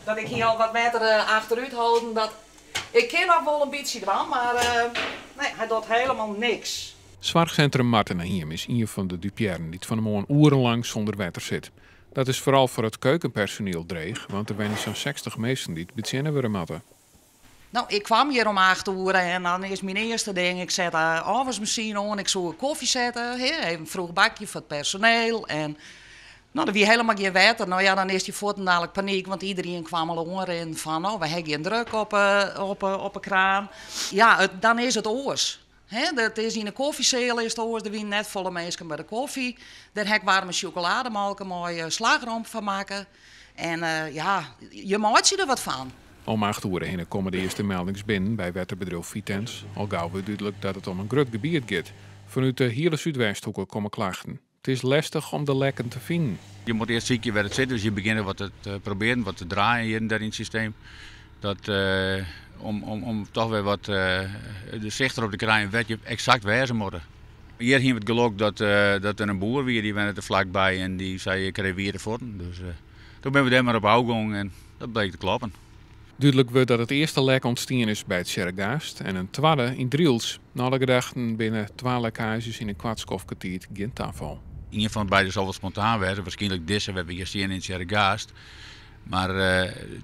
Dat ik hie al wat wetter achterút holden. Dat, ik kin noch wol in bytsje dwaan, mar nee, hy docht hielendal niks. Soarchsintrum Martenahiem is ien fan de dupearren dy't fan 'e moarn oerenlang sûnder wetter sit. Dat is foaral foar it keukenpersoniel dreech, want der wenje sa'n 60 minsken dy't betsjinne wurde moatte. No, ik kwam hjir om 8 oere en dan is myn earste ding, ik set de ôfwaskmasine oan, ik soe kofje sette, even in froech bakje foar it personeel. En no, der wie hielendal gjin wetter. No ja, dan is dy fuortendalik panyk, want iderien kwam al oanrinnen fan, no, we ha gjin druk op de kraan. Ja, dan is it oars. Dat is yn de kofjeseal is it oars, der wiene net folle minsken by de kofje. Dêr ha ik waarme sjokolademelke mei slagroom fan makke. En ja, je meitsje der wat fan. Om 8 oere hinne komme de earste meldings binnen by wetterbedriuw Vitens. Al gau wurdt dúdlik dat it om in grut gebiet giet. Fanút de hiele Súdwesthoeke komme klachten. It is lestich om de lekken te finen. Je moatte earst sykje wêr't it sit, dus je begjinne wat te probearjen, wat te draaien hjir en dêr yn it systeem. Dat, om toch wer wat de sicht derop te krijen wêr't je eksakt wêze moatte. Hjir hiene we it gelok dat der in boer wie, dy wennet der flakby en dy sei ik krij wiete fuotten. Dus doe binne we dêr mar op ôfgongen en dat bleek te kloppen. Dúdlik wurdt dat it earste lek ûntstien is by Tsjerkgaast en in twadde yn Drylts. Nei alle gedachten binne twa lekkaazjes yn in koart skoftke tiid gjin tafal. Ien fan beide sil wol spontaan wêze, wierskynlik dizze wêr't we hjir stean yn Tsjerkgaast. Mar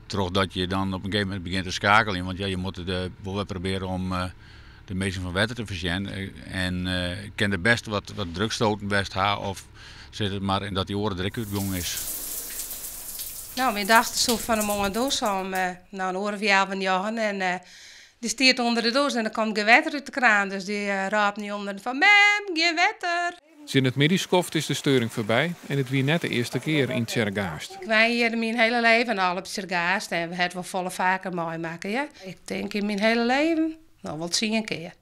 trochdat je dan op in gegeven momint begjint te skeakeljen, want ja, je moatte wol wer probearje om de minsken fan wetter te foarsjen. En kin der bêst wat drukstoten west ha of sit it mar yn dat dy oare der ek útgong is. No, myn dochter soe fan 'e moarn dûse om no, in oere of healwei njoggen en dy stiet ûnder de dûs en der komt gjin wetter út de kraan. Dus dy rôp my ûnder fan mem, gjin wetter. Tsjin it middeisskoft is de steuring foarby en it wie net de earste kear yn Tsjerkgaast. Ik wenje hjir myn hiele leven al op Tsjerkgaast en we ha it wol folle faker meimakke. Ja. Ik tink yn myn hiele leven no wol 10 kear.